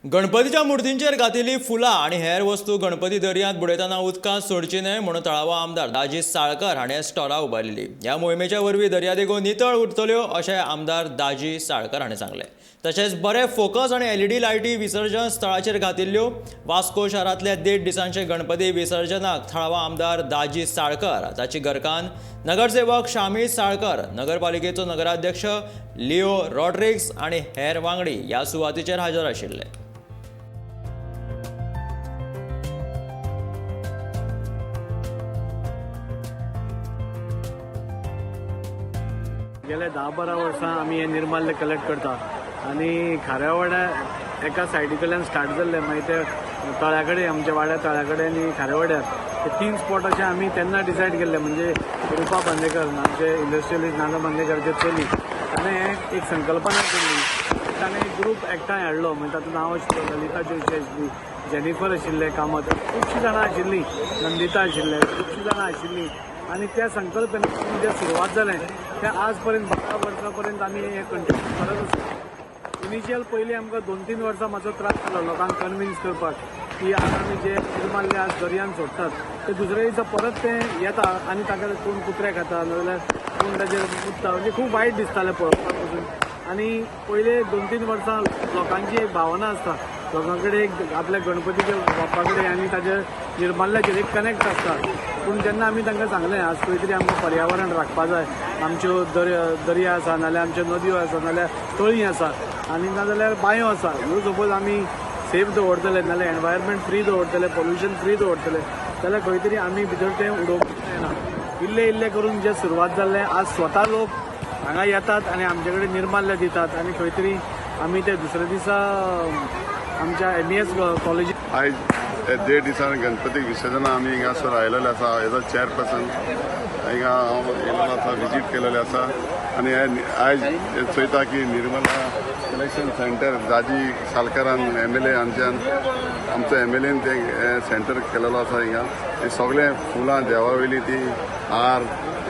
गणपतीच्या मुर्तींचेर घातिल्ली फुलां आनी हेर वस्तू गणपती दर्यांत बुडयतना उदकांत सोडची न्हय म्हणून थळावो आमदार दाजी साळकर हाणें स्टॉलां उबारिल्ली. ह्या मोहिमेच्या वरवीं दर्यादेगो नितळ उरतल्यो अशें आमदार दाजी साळकर हाणें सांगलें. तशेंच बरे फोकस आनी एलईडी लायटी विसर्जन स्थळाचेर घातिल्ल्यो. वास्को शारांतल्या 1.5 दिसांचे गणपती विसर्जनाक थळावो आमदार दाजी साळकर, ताची घरकान्न नगरसेवक शामी साळकर, नगरपालिकेचो नगराध्यक्ष लिओ रॉड्रिग्स आनी हेर वांगडी ह्या सुवातेचेर हजर आशिल्ले. गेल्या 10-12 वर्सां आमी हें निर्माल्य कलेक्ट करता आनी खाऱ्यावाड्या एका सायडी कडल्यान स्टार्ट जाल्लें, मागीर ते तळ्या कडेन, आमच्या वाड्या तळ्या कडेन आनी खारेवाड्यार ते 3 स्पॉट अशे आमी तेन्ना डिसायड केल्ले. म्हणजे रुपा बांदेकर, आमचे इंडस्ट्रियलिस्ट नाना बांदेकरचे चली, ताणें हें एक संकल्पना केल्ली. ताणें एक ग्रूप एकठांय हाडलो, म्हणजे तातूंत हांव आशिल्लो, ललिता जोशी आशिल्ली, जेनिफर आशिल्लें कामत, खुबशीं जाणां आशिल्लीं, नंदिता आशिल्लें, खुबशीं जाणां आशिल्लीं. आनी त्या संकल्पनेतून जें सुरवात जालें तें आज पर्यंत 12 वर्सां पर्यंत आमी हें कंटिन्यू करत आसा. इनिशियल पयलीं आमकां 2-3 वर्सां मातसो त्रास जालो लोकांक कन्विन्स करपाक की आज आमी जे निर्माल्य आज दर्यान सोडटात ते दुसऱ्या दिसा परत ते येता आनी ताका कोण कुत्रे खाता नाजाल्यार कोण ताजेर मुत्ता, म्हणजे खूब वायट दिसतालें पळोवपाक पसून. आनी पयले 2-3 वर्सां लोकांची एक भावना आसता, लोकां कडेन एक आपल्या गणपतीच्या बाप्पा कडेन आनी ताच्या निर्माल्याचेर एक कनेक्ट आसता. पूण जेन्ना आमी तांकां सांगलें आज खंय तरी आमकां पर्यावरण राखपा जाय, आमच्यो दर्या आसा, नाजाल्यार आमच्यो नदयो आसा, नाजाल्यार तळीं आसा आनी नाजाल्यार बांयो आसा, ह्यो सपोज आमी सेफ दवरतले नाजाल्यार एनवायरमेंट फ्री दवरतले, पोल्युशन फ्री दवरतले जाल्यार खंय तरी आमी भितर तें उडोवपाक जायना. इल्लें इल्लें करून जें सुरवात जाल्लें आज स्वता लोक हांगा येतात आनी आमचे कडेन निर्माल्य दितात आनी खंय तरी आमी ते दुसऱ्या दिसा आमच्या MES कॉलेजी आयज 1.5 दिसान गणपती विसर्जन आमी हिंगासर आयलेले आसा. एज अ चेअरपर्सन हिंगा हांव येयलेलो आसा, विजीट केलेले आसा. आनी आयज चोयता की निर्मला कलेक्शन सेंटर दाजी सालकारान MLA हांच्यान आमचो MLAन तें सेंटर केलेलो आसा. हिंगा हे सगळे फुलां देवा वयली ती हार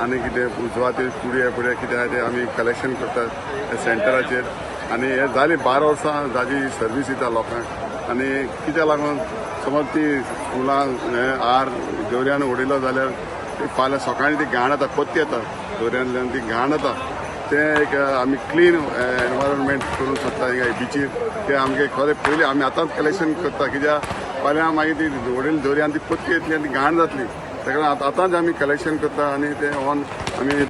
आनी कितें उजवाती पुडये पुडये कितें आहा तें आमी कलेक्शन करतात सेंटराचेर. आनी हे जाली 12 वर्सां दाजी सर्वीस दिता लोकांक. आनी कित्याक लागून समज ती फुलां हे हार दर्यान उडयलो जाल्यार ती फाल्यां सकाळीं ती घाण येता, कोत्ती येता दर्यांतल्यान ती घाण येता. तें एक आमी क्लीन एनवायरमेंट करूंक सोदता हिंगा बिचीर. तें आमगे खरें पयलीं आमी आतांच कलेक्शन करता कित्याक फाल्यां मागीर ती उडयली दर्यान ती कोत्ती येतली आनी ती घाण जातली. ताका लागून आतांच आमी कलेक्शन करता आनी तें ऑन आमी.